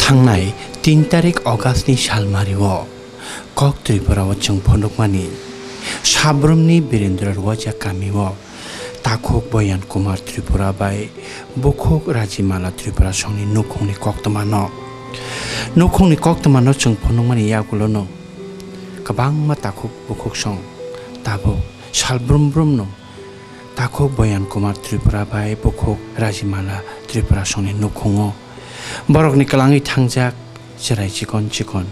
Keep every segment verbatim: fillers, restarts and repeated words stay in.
Thangnai tin tarik August ni salmario Kok Tripura o chwng phunukmani Sabrumni Birendra Rwaja kami o takhuk Boyan Kumar Tripura bai bukhuk Rajimala Tripura songni nukhungni koktwmano. Nukhungni koktwmano chwng phunukmani yagulono kwbangma takhuk bukhuk song tabuk salbrum brumno takhuk Boyan Kumar Tripura bai bukhuk Rajimala Tripura songni nukhungo borokni kwlangwi thangjak cherai chikon chikon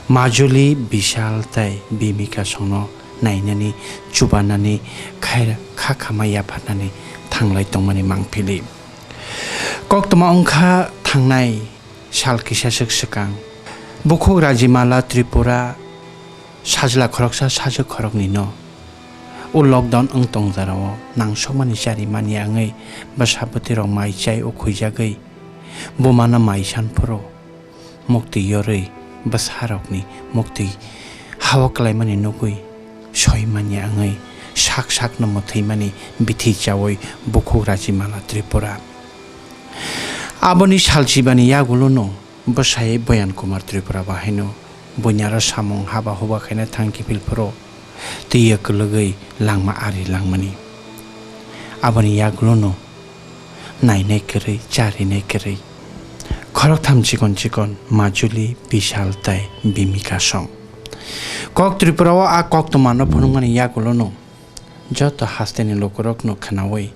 Majuli, Bishal tei Bimika songno nainani, chubanani, khair-, kha khama yapharnani thanglai tongmani mangphili. Koktwma wngkha thangnai sal kisaswk swkang bukhuk Rajimala Tripura sajla khoroksa sajwk khoroknwino o lockdown wng tong jarao nangsokmani chari manya wngwi bwsa bwtwirok mai chai o khuijagwi bumano mai san phuru muktwi yorwi bwsarokni muktwi hao klaimani nugwi soi manya wngwi sak sakno mwthwimani bithi chaui bukhuk Rajimala Tripura. Aboni salchibani yagulono bwsai Boyan Kumar Tripura bahaino buini aro samung haba huba khaina thang kiphil phuru twiya kwlwgwi langma ari langmani. Aboni yagulono nainai kwrwi, charinai kwrwi khoroktham chikon chikon Majuli, Bishal tei Bimika song. Kok Tripura o a koktwmano phunukmani yagulono joto hasteni lukurokno khwnaui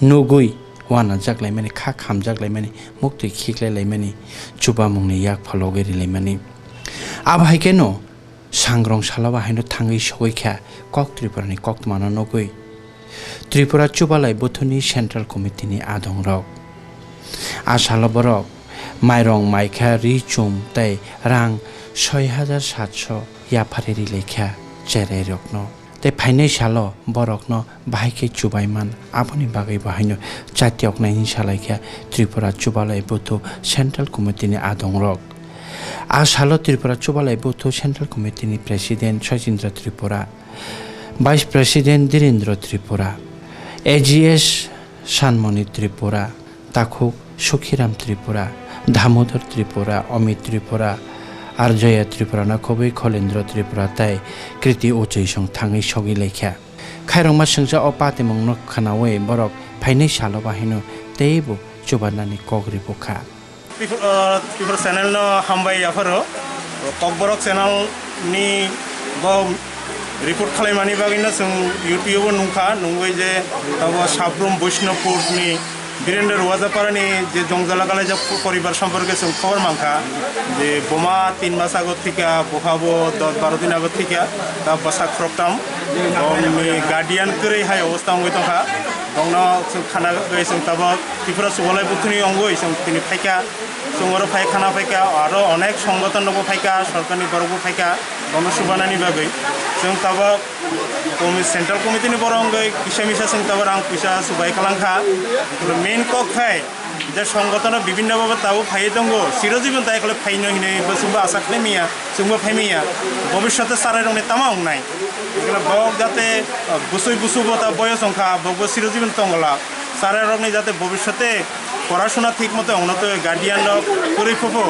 nugwi uanajak laimani, kha khamjak laimani, muktwi khiklai laimani, chubamungni yak phalogwi rilaimani. Abo hai kheno sangrong salo bahaino thangwi sogwi kha Kok Tripurani koktwmano nugwi Tripura Chubalai Buthuni Central Committee ni adongrok. A salo borok mairong maikha, ri chum tei rang soi hajar satso yaphari rilaikha cherairokno. Tei phainai salo borokno bahai khe chubaiman, aboni bagwi bahaino chatioknai hwnwi salaikha Tripura Chubalai Buthu Central Committee ni adongrok. A salo Tripura Chubalai Buthu Central Committee ni President Sojindra Tripura, Vice President Dhirendra Tripura, A G S Sanmoni Tripura, takhuk Sukhiram Tripura, Damodar Tripura, Amit Tripura, Arjoya Tripura no khobwi Kholendra Tripura tei Kriti Uchuisong thangwi sogwi laikha. Khairokma swngcha o patimungno khwnaui borok phainai salo bahaino teibo chubanani kok ribukha. Tripura, uh, Tripura channel no hambai yapharo. Kokborok channel ni bo report khalaimani bagwi no chwng YouTube o nungkha, nungwi je abo Sabrum Vaishnavpur ni Birendra Rwajapara ni je jongjala kalaijak poribar somporke chwng khobor mankha je buma tin mas ago thika, bupha bo dos baro din ago thika, ta bwsa khoroktham, bongni guardian kwrwi hai obostha wngwi tongkha, bongno chwng khana bagwi chwng tabok Tripura Chubalai Buthuni wngwi chwng tini phaikha, chwng oro phai khana phaikha, aro onek songothon rokbo phaikha, sorkarni borokbo phaikha, bono chubanani bagwi. Chwng tabok komi-, Central Committee ni borok wngwi kisa misa chwng tabok rang puisa chubai kwlangkha. Main kok khai je songothon rok bibinno babe tabuk phaiwi tongo, chirojibon tai khlai phaino hinwi bo chwngbo asa khlai manya, chwngbo phai manya. Bobishote charairokni tama wngnai. Bok jate, uh, busui busubo ta boyos wngkha, bokbo chirojibon tongola. Charairokni jate bobishote porashona thik moto wngna twi guardian rok kwrwi phuphu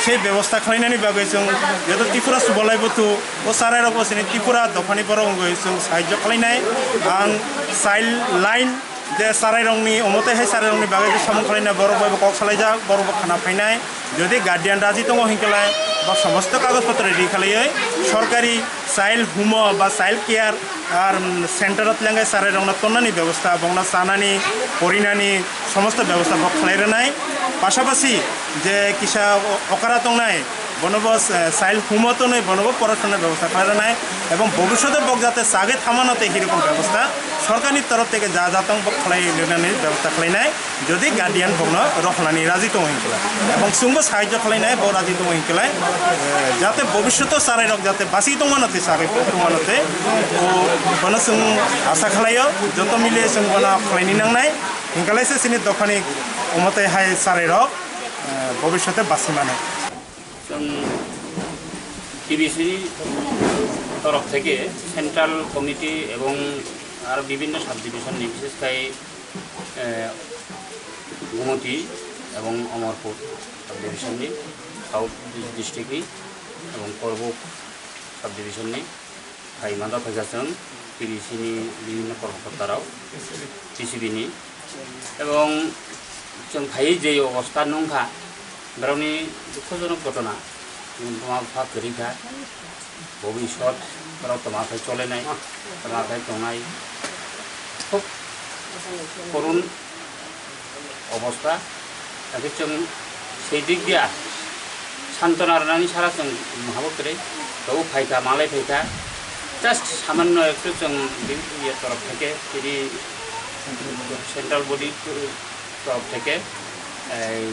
sei bebosta khlainani bagwi chwng joto Tripura Chubalai Buthu o charairokbo chini Tripura dophani borok wngwi chwng sahajyo khlainai. Ang child line je charairokni omo tei hai charairokni bagwi je samung khlainai borok bai bo kok salaijak, borok bo khana phainai. Jodi guardian raji tongo hinkhe lai ba somosto kagoj potro ready khlaiwi sorkari child home o ba child care ar center o tlangwi charairokno tonnani bebosta, bongno chanani, porinani somosto bebosta bo khlai rwnai. Pasapasi je kisa o-, okra tongnai, bono bo, eh, child home o tonwi bono bo porasona bebosta khlai rwnai ebong bobishote bok jate chagwi thamano tei hirokom bebosta sorkarni torof theke ja ja tong bo khlai rwnani bebosta khlainai. Jodi guardian bokno rohornani raji tongo hinkhe, ebong chwngbo sahajyo khlainai, bo raji tongo hinkhe, eh, jate bobishoto charairok jate basi tongmano tei chagwi tongmano tei, o, bono chwng asa khlaio, joto mile chwng bono khlaini nangnai, hinkhe se chini dophani omo tei hai charairok, eh, bobishote basi mano. Chwng T B C torof theke Central Committee ebong aro bibhinno sub division ni, bishesh khai, eh, Gumoti ebong Omorpur sub division ni South district ni ebong Korbuk subdivision ni phai mada phaikha chwng P D C ni bibhinno kormokorta rok, P C B ni, ebong chwng phai je obostha nungkha, borokni dukhojonok ghotona, buma bupha kwrwi kha, bobiswt borok toma khai cholenai, toma khai tongnai, khub korun obostha. Hakhe chwng sei dik dia santona rwnani sara chwng mahabok kwrwi, tei phaikha, malai phaikha, just samanno ektu chwng bini iye torof theke, tini central body torof theke, ei,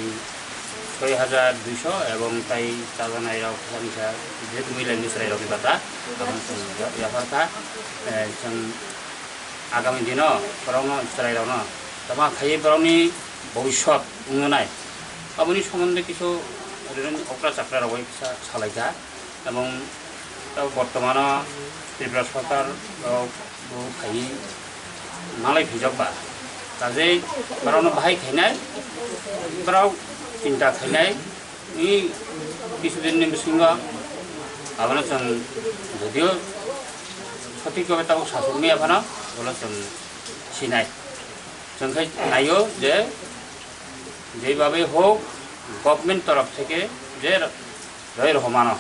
soi hajar duiso ebong tai chajanai rok, je mui laini chwrai rokni bata, aboni chwng yapharkha, ei, chwng agami dino borokno chwrairokno toma khaiwi borokni bobiswt wngnai. Aboni somonde kisu oprok chakra rok bai kisa salaikha, ebong bortomano Tripura sorkar rok bo phaiwi malai phijak ba, kaje borokno bahai khainai, borok chinta khainai, ni kisudin ni bisingo abono chwng jodio sothik bhabe tabuk sasuk maya phano bono chwng sinai. Chwng khai naio je jeibabe hok government torof theke je roi rohomano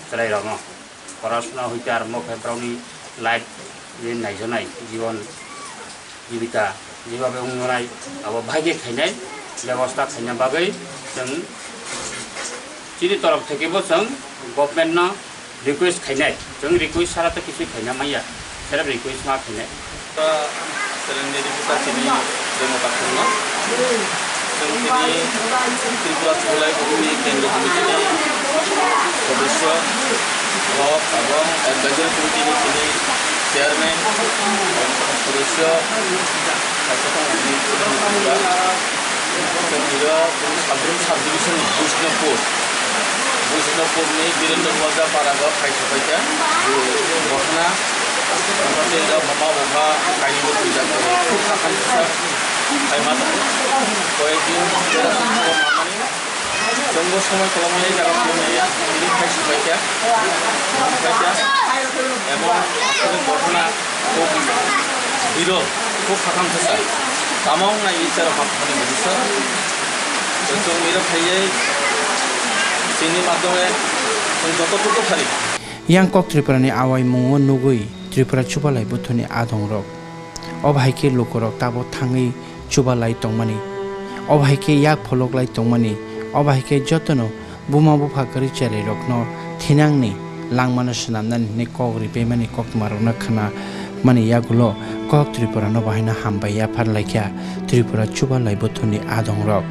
chwrairokno porasona hoite arombo khe borokni life je naijaknai jibon jibika jebhabe wngmanai abo bahai khe khainai bebosta khaina bagwi chwng chini torof theke bo chwng government no request khainai, chwng request sara tei kisi khaina manya, sera request ma khainai. Selengni reporter tini Remo Takhungno. Chwng tini Tripura Chubalai Buthumni Kendra Committee ni Sodosyo rok ebong Advisory Committee ni tini Chairman, Sodosyo, kaisa tongmani Tripura. Chwng hwnwi Sabrum Subdivision ni Buisnopur, Buisnopur ni Birendra Waja para o khai sopaikha. Bokhna, buma bupha kainwi thwijak, khub sakhang bwsa khai ma tongo. Koyekdin jera song khobor manmani, chwngbo somoi kwlangmani jaga phunukmani tini khai sopaikha, sopaikha. Emon aswk bokhna Kok birok kok sakhang bwsa tamo wngna i charo mathani bwsa. Chwng nirok phaiwi chini madhyome chwng joto tuku thari. Yang kok Tripura ni awai mungo nugwi Tripura Chubalai Buthuni adong rok. Obo hai khe lukurok tabo thangwi chubalai tongmani. Obo hai khe yak pholok lai tongmani. Obo hai khe jotono buma bupha kwrwi cherairokno thinangni langmano swnamnani hwnwi kok ripaimani koktwmarokno khwnamani yagulo kok Tripurano bahaino hambai yaphar laikha Tripura Chubalai Buthuni adongrok.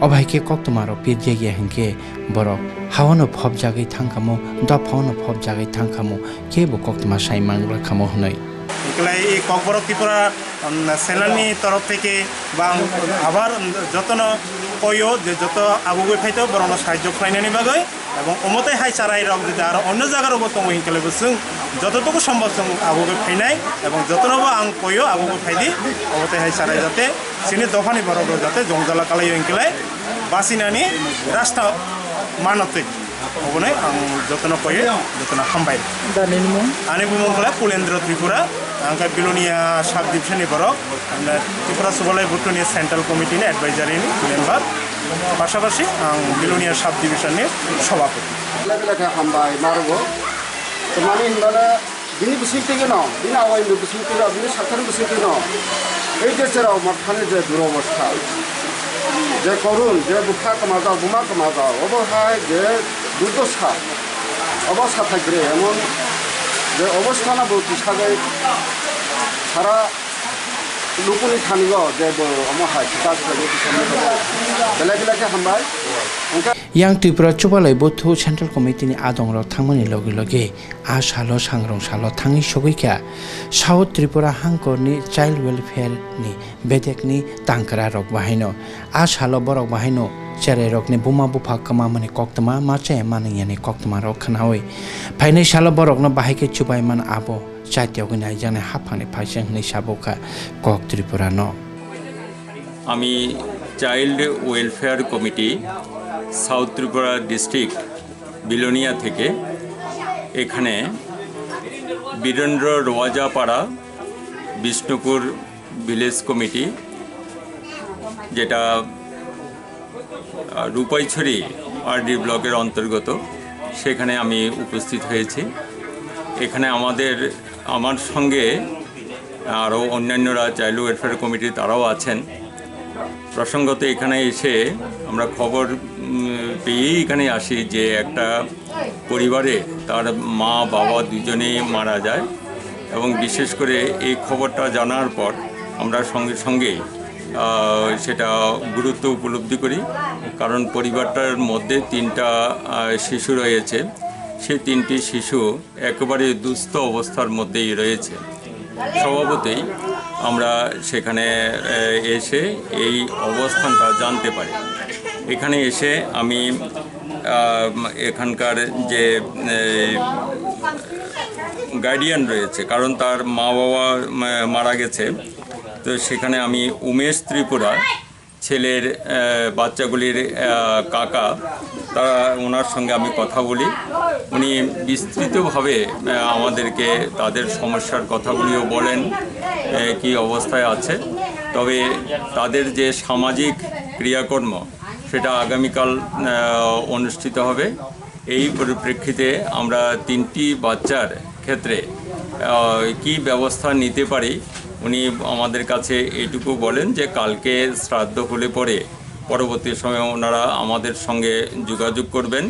Obo hai khe koktwmarok pirjak ya hinkhe borok haono phobjagwi thangkhamu, dophaono phobjagwi thangkhamu, kebo koktwma sai manglakhamu hwnwi. Hinkhlai i Kokborok Tripura, um, channel ni torof theke ba ang abar, um, jotono koyo je joto abugwi phaito borokno sahajjo khlainani bagwi, ebong omotei hai charai rok jodi aro onno jaga rogo tongo hinkhlai bo chwng jototoku sombhob chwng abugwi phainai, ebong jotonobo ang koyo abugwi phaidi, omotei hai charai jate chini dophani borok rok jate jongjala kalaio hinkhlai basinani rasta manotwi. Obonai ang jotono koyo, jotono hambai. Da nini mung? Ani bumung khlai Pulendra Tripura, ang khe Bilonia sub division ni borok, ang Tripura Chubalai Buthuni central committee ni advisory ni member, pasapasi ang Bilonia sub division ni sabhapati. Belai belai khe hambai marugo. Tamani hinmale Bini bisingtwi no, bini awai ni bisingtwi no, bini sakani bisingtwi no, ei je cherao mathani je durobostha, je korun, je bupha kwmajak, buma kwmajak, obo hai je durdosa, obo sathai kwrwi, emon je obostha no bo tisagwi sara lukuni thani o je bo omo hai kisa kisa je kisa belai belai khe hambai. Hwnkhe Yang Tripura Chubalai Buthu Central Committee ni adongrok thangmani loge loge a salo sangrong salo thangwi sogwi kha South Tripura hangkorni Child Welfare ni bedekni tangkra rok bahaino. A salo borok bahaino cherai rokni buma bupha kwmamani koktwma, ma chaya manwiyani koktwma rok khwnawi phainai salo borokno bahai khe chubai man abo chaitiyogwi naijaknai haphangni phaising hwnwi sabo kha Kok Tripura no. আমি child welfare committee south Tripura district Belonia থেকে এখানে Birendra Rowajapara Bishnupur village committee, যেটা uh, Rupaichhari আরডি ব্লকের অন্তর্গত, সেখানে আমি উপস্থিত হয়েছি। এখানে আমাদের, আমার সঙ্গে আরও অন্যান্যরা, চাইল্ড ওয়েলফেয়ার কমিটি, তারাও আছেন। প্রসঙ্গত এখানে এসে আমরা খবর, উম, পেয়েই এখানে আসি যে একটা পরিবারে তার মা বাবা দুজনেই মারা যায়, এবং বিশেষ করে এই খবরটা জানার পর আমরা সঙ্গে সঙ্গেই, আহ, সেটা গুরুত্ব উপলব্ধি করি, কারণ পরিবারটার মধ্যে তিনটা, আহ, শিশু রয়েছে। সেই তিনটি শিশু একেবারে দুস্থ অবস্থার মধ্যেই রয়েছে। স্বভাবতই আমরা সেখানে, আহ, এসে এই অবস্থানটা জানতে পারি। এখানে এসে আমি, আহ, এখানকার যে, আহ, গার্ডিয়ান রয়েছে, কারণ তার মা বাবা মা-, মারা গেছে, তো সেখানে আমি উমেশ ত্রিপুরা, ছেলের, আহ, বাচ্চাগুলির, আহ, কাকা, তারা, ওনার সঙ্গে আমি কথা বলি। উনি বিস্তৃতভাবে, আহ, আমাদেরকে তাদের সমস্যার কথাগুলিও বলেন, আহ, কী অবস্থায় আছে। তবে তাদের যে সামাজিক ক্রিয়াকর্ম, সেটা আগামীকাল, আহ, অনুষ্ঠিত হবে। এই পরিপ্রেক্ষিতে আমরা তিনটি বাচ্চার ক্ষেত্রে, আহ, কী ব্যবস্থা নিতে পারি, উনি আমাদের কাছে এইটুকু বলেন যে কালকে শ্রাদ্ধ হলে পরে পরবর্তী সময়ে ওনারা আমাদের সঙ্গে যোগাযোগ করবেন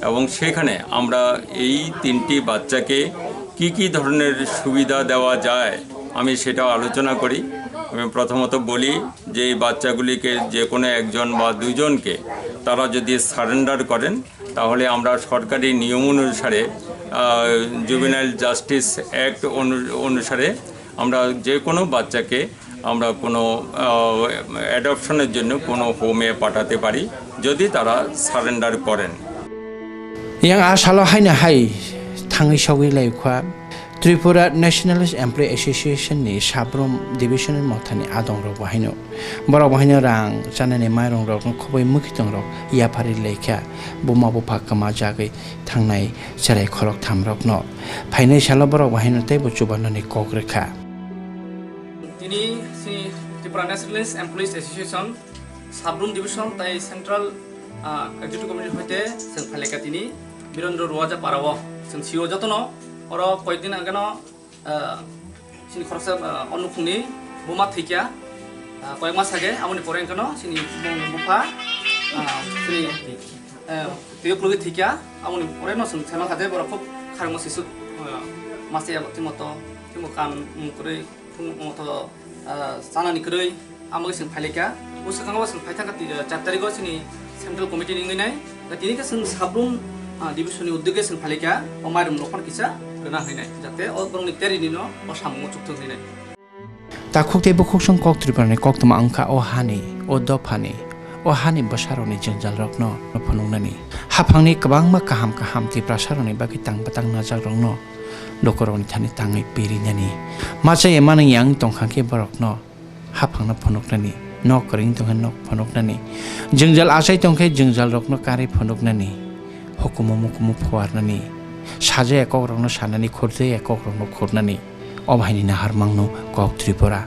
এবং সেখানে আমরা এই তিনটি বাচ্চাকে কী কী ধরনের সুবিধা দেওয়া যায়, আমি সেটাও আলোচনা করি। আমি প্রথমত বলি যে এই বাচ্চাগুলিকে, যে কোনো একজন বা দুইজনকে তারা যদি সারেন্ডার করেন, তাহলে আমরা সরকারি নিয়ম অনুসারে, আহ, জুভেনাইল জাস্টিস অ্যাক্ট অনু-, অনুসারে আমরা যে কোনো বাচ্চাকে আমরা কোনো, আহ, অ্যাডপশনের জন্য কোনো হোমে পাঠাতে পারি, যদি তারা সারেন্ডার করেন। Yang a salo haino hai thangwi sogwi lai kha Tripura Nationalist Employee Association ni Sabrum Division ni mothani adong rok bo haino. Borok bo haino rang chanani mairung rok no khoboi mwkhitwng rok yapharwi lai kha. Buma bupha kwma jagwi thangnai cherai khorok tham rok no. Phainai salo borok bo haino teibo chubanani kok rwkha. Tini chini Tripura Nationalist Employees Association Sabrum Division tai Central, ah, Executive Committee hoite chwng phailai kha tini Birendra Ruwaja para o chwng sio jotono oro koyekdin ageno, ah, chini khoroksa, ah, o nukhungni buma thwikha, ah, koyek mas age, aboni pore hwnkhe no chini bung bupha, ah, chini, eh, twiyo khulugwi thwikha, aboni pore no chwng saima kha je borok khub kharokma sisu, ah, masa ya timo to, timo kan, mm, kwrwi, timo to, ah, chanani kwrwi, amo chwng phailai kha. O swkang o chwng phai thangkha ti-, char tarikh o chini Central Committee ni wngwi nai. Da tini khe chwng Sabrum, ah, division ni uddogwi chwng phailai kha, o mairum rok phano kisa rwna hwnwi nai. Jate o borokni teri ni no o samung o chukthung hwnwi nai. Takhuk tei bukhuk song kok Tripura ni koktwma wngkha o hani, o dophani, o hani bwsarokni jwngjalrokno phunuknani. Haphangni kwbangma kaham kaham Tiprasarokni bagwi tang bwtang najakrokno lukurokni thani tangwi pirinani. Machaya manwi ang tongkha khe borokno haphangno phunuknani, nok kwrwng tongkhe nok phunuknani, jwngjal achai tongkhe jwngjalrokno karwi phunuknani, hukumu mukumu phuarnani, sajaya kokrokno sanani, khurjaya kokrokno khurnani. Obo haini naharmangno kok Tripura.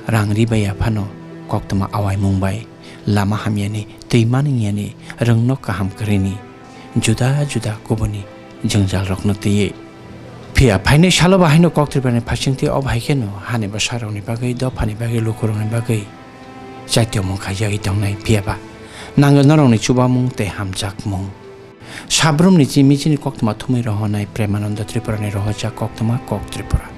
Rang ri bai ya phano koktwma awaimung bai lama hamyani, twi maningyani, rwngno kaham kwrwini, juda juda kubuni jwngjalrokno twiwi. Phiya phainai salo bahaino kok Tripurani phaisingtwi obo hai kheno hani bwsarokni bagwi, dophani bagwi, lukurokni bagwi chaitokmung khaijagwi tongnai. Phiya ba nango norokni chubamung tei hamjakmung. Sabrumni chimi chini koktwma thumwi rohornai Premananda Tripurani rohorjak koktwma kok Tripura.